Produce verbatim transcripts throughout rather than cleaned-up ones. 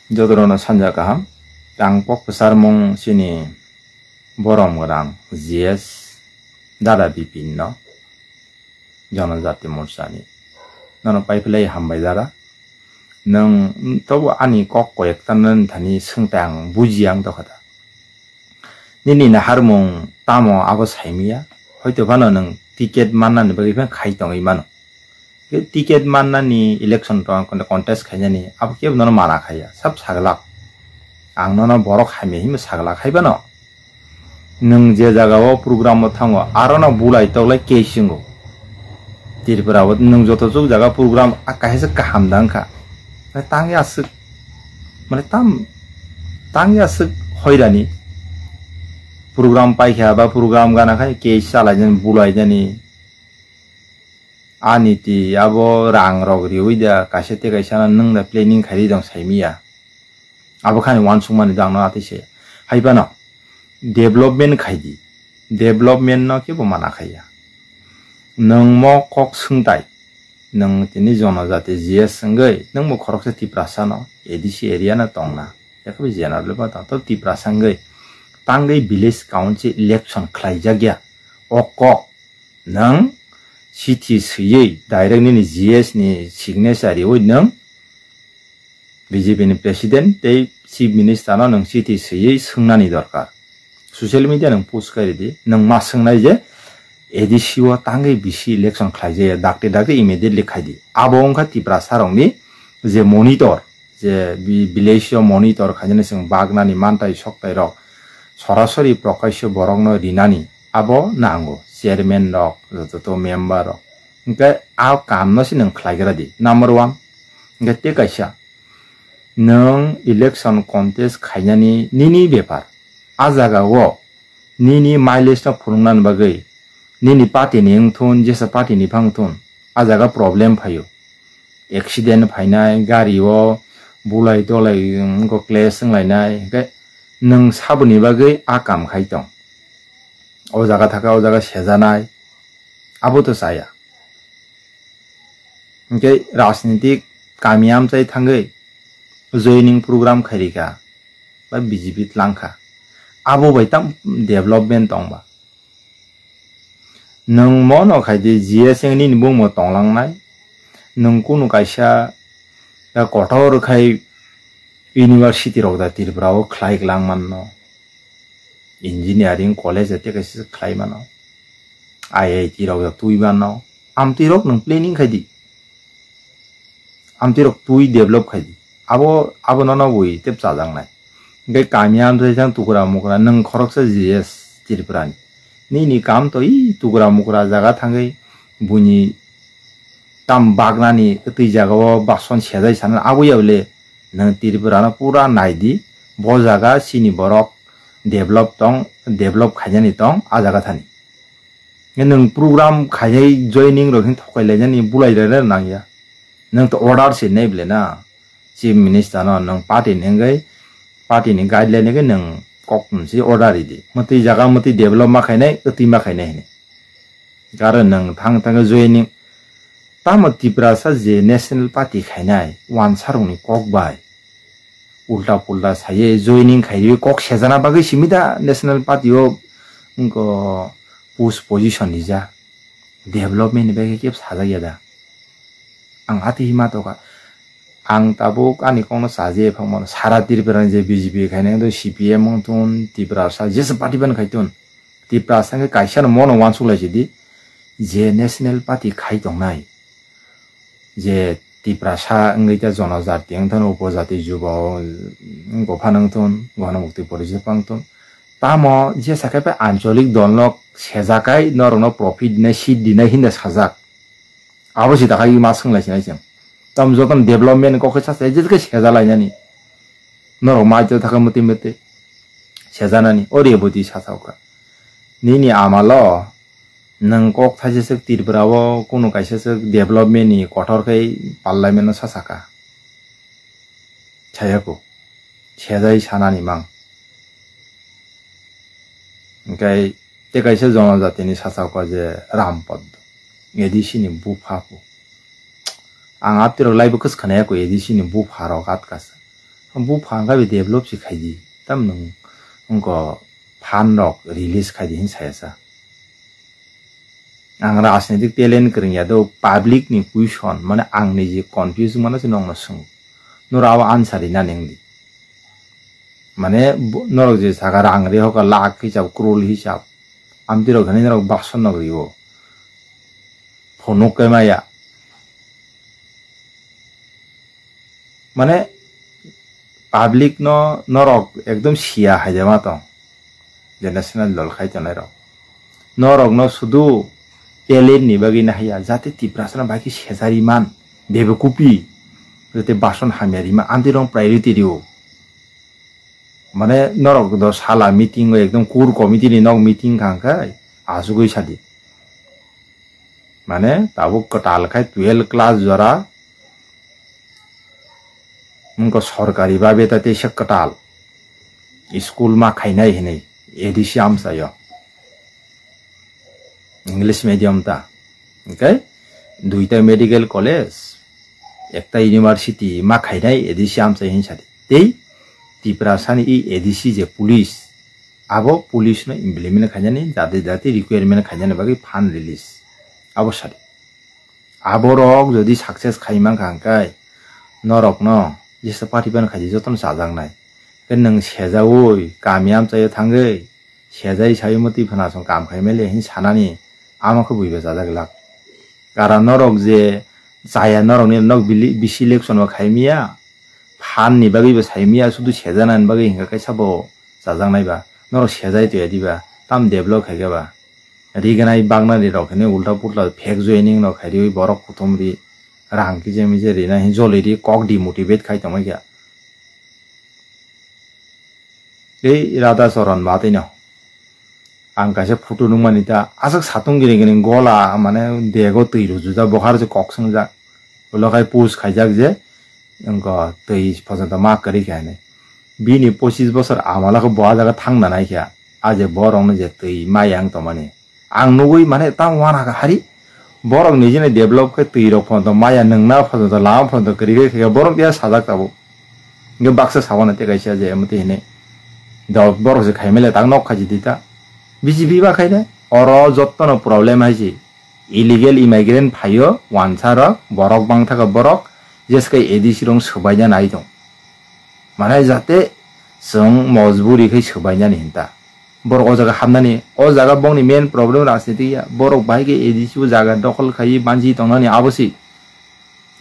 Jotorokno sanja kaham. Ang kok kwcharmung chini borom gwnang G S Dada Bipin no, Jonojati Morcha ni. Nono paiphilai hambai dada. Nwng tobo ani kok koyekta nani thani swngtai ang bujiya wng tokha da. Nini naharmung tamo abo saimiya? Hoito phano nwng ticket mannani bagwi phano khai tongwi mano. Ticket mannani election tong-, contest khainani abo kebo nono mana khaiya, sab saglak. Ang nono borok hamya hinwi saglak hai phano. Nwng je jagao program o thango, aro no bulai toklai case wngo. Tripura o nwng joto chuk jaga program a kaisa kaham da wngkha. Mane tang ya aswk, mane tam, tang ya aswk hoirani. Program paikha ba program gana khai case chalaijani, bulaijani. Ani ti abo rang rok riwi da kaisa te kaisa no nwng da planning khairi dong saimiya. Abo khani wansukmani dang no atwi se. Hai phano development khai di. Development no kebo mana khaiya. Nwng mo kok swngtai. Nwng tini Jonojati G S wngwi, nwng bo khoroksa Tiprasa no, A D C area no tongna. Yakhe bo general ba tong, to Tiprasa wngwi. Tangwi village council election khlaijakya. O kok nwng chithi swiwi direct nini G S ni signature riwi nwng B J P ni president tei chief minister no nwng chithi swiwi swngnani dorkar. Social media nwng post khairidi, nwng ma swngnai je A D C o tangwi bisi election khlaijaya, dakti dakti immediately khaidi. Abo wngkha Tiprasa rokni je monitor, je bi-, village o monitor khainani chwng bagnani mantai soktai rok sorasori prokasyo borokno rinani abo nango, chairman rok, joto member rok. Hwnkhe a kamno se nwng khlaigra di, number one. Hwnkhe tei kaisa, nwng election contest khainani nini bepar. A jagao nini mileage no phunuknani bagwi nini party ni wngthun, jesa party ni phang thun, a jaga problem phaio. Accident phainai, gari o bulai tolai, wngkha clash wnglainai, hwnkhe nwng saboni bagwi a kam khai tong. O jaga thaka, o jaga sejanai, abo to chaya. Hwnkhe rajnitik kami amchai thangwi joining program khairikha, ba B J P tlangkha. Abo bai tam development tongba. Nwng mono khaidi G S wngwi nini bumung tonglangnai. Nwng kunu kaisa da kotor khai university rok da Tripura o khlai glang manno. Engineering college da tei kaisa khlai mano. I I T rok da twi mano. Amtwi rok nwng planning khaidi. Amtwi rok twi develop khaidi. Abo, abo nono bui tep chajaknai. Hwnkhe kami amtwi jang tukra mukra nwng khoroksa G S Tripura ni. Nini kam to i tukra mukra jaga thangwi buini tam bagnani twi jagao bason sejai sana abo ya le nwng Tripura no pura naidi. Bo jaga chini borok develop tong, develop khainani tong a jaga thani. Nwng program khainai joining rok hin thokai lainani bulai rana nangya. Nwng to order se nai bole na. Chief Minister no nwng party ni wngwi, party ni guideline wngwi nwng kok mwsi order ridi. Mwtwi jaga mwtwi develop ma khainai, wtwi ma khainai hinwi. Karon nwng thang thang joining. Tamo Tiprasa je National Party khainai, wansarokni kok bai. Ulta pulta saye joining khaiwi kok sejana bagwi simi da National Party o wngkha post position rija. Development ni bagwi kebo sajak ya da. Ang ati hima toka. Ang tabuk ani kokno chaje phang mano. Sara Tripura ni je B J P khainai do C P M wngthun, Tiprasa jesa party ban khaitun. Tiprasa wngkhe kaisa no mono wansuk lai sidi. Je National Party khai tongnai. Je Tiprasa wngwi ta jonojati wngthun, upojati juba o wngkha phano wngthun, Ganamukti Porishad wngthun. Tamo jesa khe pai ancholik dol no sejakai norok no profit dinai, seat dinai hinda sajak. Abo se dakhai ma swnglai sinai chwng. Tam joto development kok khe sacha, je khe seja lainani. Norok mai to thaka muti muti. Sejanani, o reboti sacha okha. Nini amalo, nwng kok thaisa swk Tripura o, kunu kaisa swk development ni kothor khe parliament no sasaka. Sayako. Sejai sanani mang. Hwnkhe tei kaisa jonojatini sasao kha je Rampad, A D C ni bupha pho. Ang atirok laibo kwskanai ko A D C ni bupha rok atkasa. Bupha hwnka bai develop se khai di. Tam nwng wngko phan rok release khai di hin saya sa. Ang rajnitik talent kwrwng ya do, public ni question, mane ang ni je confuse mano se nokno swngo. Noro abo answer rina neng di. Mane bo-, norok je saka rang ri hoka lakh hisab, crore hisab. Amtwi rok hinwi norok bason nog rio. Phunuk khe maya. Mane public no norok ekdom siya hai de ma tong. Je national dol khai tongnai rok. Norok no sudu talent ni bagwi nahya, jate Tiprasa no bai khe sejari man, bebe kupi, jate bason hamya rima, amtwi rok priority rio. Mane norok do sala meeting o ekdom core committee ni nok meeting kha hwnkhe asugwi sadi. Mane tabuk kwtal khai twelve class jora wngkha sorkari babe ta teisa kwtal school ma khainai hinwi A D C amchaio. English medium ta. Hwnkhe duita medical college, ekta university ma khainai A D C amchai hin sadi. Tei Tiprasani i A D C je police, abo police no implement khainani, jati jati requirement khainani bagwi fund release. Abo sadi. Aborok jodi success khai mankha hwnkhe norokno jesa party ban khaidi jotono chajaknai. Khe nwng sejaui kami amchaio thangwi sejai saui motwi phana song kam khai mele hin sanani amo khe buiba chajak glak. Karon norok je chaya norokni nok bili-, bisi election o khai miya, phan ni bagwi bo sai miya, sudu sejanani bagwi hinkha kaisa bo chajaknai ba. Norok sejai toya diba, tam develop khai khe ba. Rignai bagnani rok hinwi ulta pulta fake joining rok khai riwi borok kuthum ri rang kije mije rina hin joli ri kok demotivate khai tongmai kha. Tei Radha Charan ba tei no. Ang kaisa photo nukmani ta, aswk satung gini gini gola, mane dego twi rwjujak, bo har se kok swngjak. Ulo khai post khaijak je, wngkha twi photo ma kwrwi kha hinwi. Bini pochis bosor amala khe bo ah jaga thang nanai kha. Ah je borokno je twi ma yang tongmani. Ang nugwi mane tamo wana kha hari. Borok nijini develop khe twi rok photo maya nwngna photo lama photo kwrwi khe khe borok ya sajak tabuk. Hwnkhe baksa sabana tei kaisa je emotwi hinwi. Dok borok se khaimele tak nok khaji di ta. B J P ba khaine oro jottono problem hai se. Illegal immigrant phaio wansa rok, borok bangtha khe borok, jeske A D C rok swbaina nai tong. Mane jate chwng mojburi khe swbainani hinta. Borok o jaga hapnani, o jaga bongni main problem rajniti ya. Borok bahai khe A D C o jaga dokhol khai banchi tongnani abo si.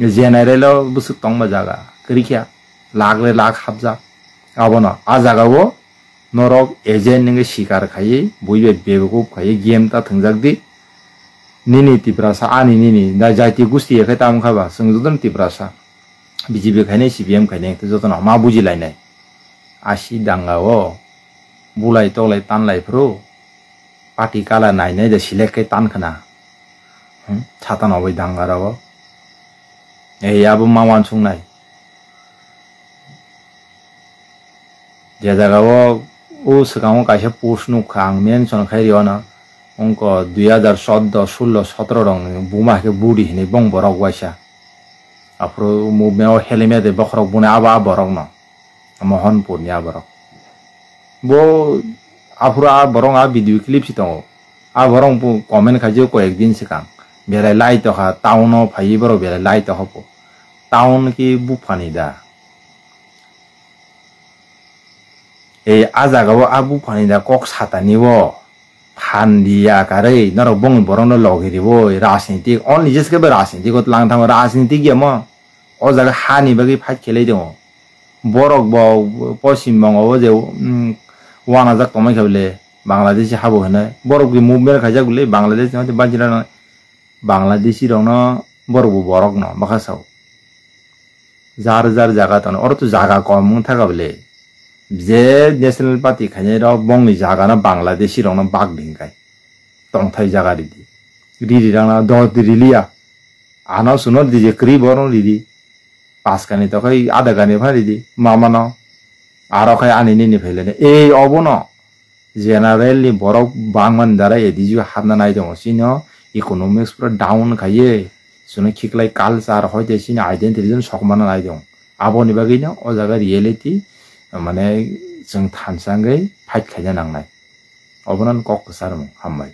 General o bwswk tongma jaga, kwrwi kha, lakh le lakh hapjak. Abono, a jaga o norok agent nungwi sikar khaiwi, bui bai bebekuk khaiwi game ta thwngjak di. Nini Tiprasa, ani nini, da jati gusti ya khe tamo kha ba, chwng jotono Tiprasa. B J P khainai, C P M khainai, tei jotono ma bujilainai. Asi danga o bulai toklai tanlai phuru pati kala nainai de select khe tan khna. Hmm, satan obai danga rogo. Ei abo ma wansuknai. Je jaga o, o swkango kaisa post nukha ang mention khai rio no. Wngkha dui hazar chordo, sullo, sotro rokni buma khe budi hinwi bong borok waisa. Aphuru movement o helmet de bokhorok buni abo a borok no. Mohanpur ni a borok. Bo aphuru a borok a video clip si tongo. A borok bo comment khaijak koyek din swkang. Belai lai tokha town o phaiwi borok belai lai tokha po. Town ki buphani da. Ei a jaga o a buphani da kok satani o. Phan di ya karwi norok bongni borokno logi riwi rajnitik, only jeske bai rajnitik o tlang thango, rajnitik ya mo. O jaga hani bagwi fight khelai tongo. Borok bo Poschim Bongo o je, mm, wanajak tongmai kha bole Bangladeshi habo hinwi. Borok bo movement khaijak bole Bangladesh no, Bangladeshi rokno borok bo borok no bwkha sao. Jar jar jaga tongo, oro to jaga kom wng thaka bole. Je National Party khainai rok bongni jaga no Bangladeshi rok no bak di hinkai. Tongthai jaga ridi. Riri rang na do di riliya. Ano suno di je kri borno ridi. Pas kani to khai ada kani pha ridi. Mama no. Aro khai ani nini phailene. Ei obo no. General ni borok bangmani dara A D C o hapna nai tongo. Chini o economics pura down khaiye. Chwngno khiklai culture hoite chini identity jani sokmana nai tongo. Aboni bagwino o jaga reality, mane, chwng thansa wngwi fight khaina nangnai. Obono kok kwcharmung. Hambai.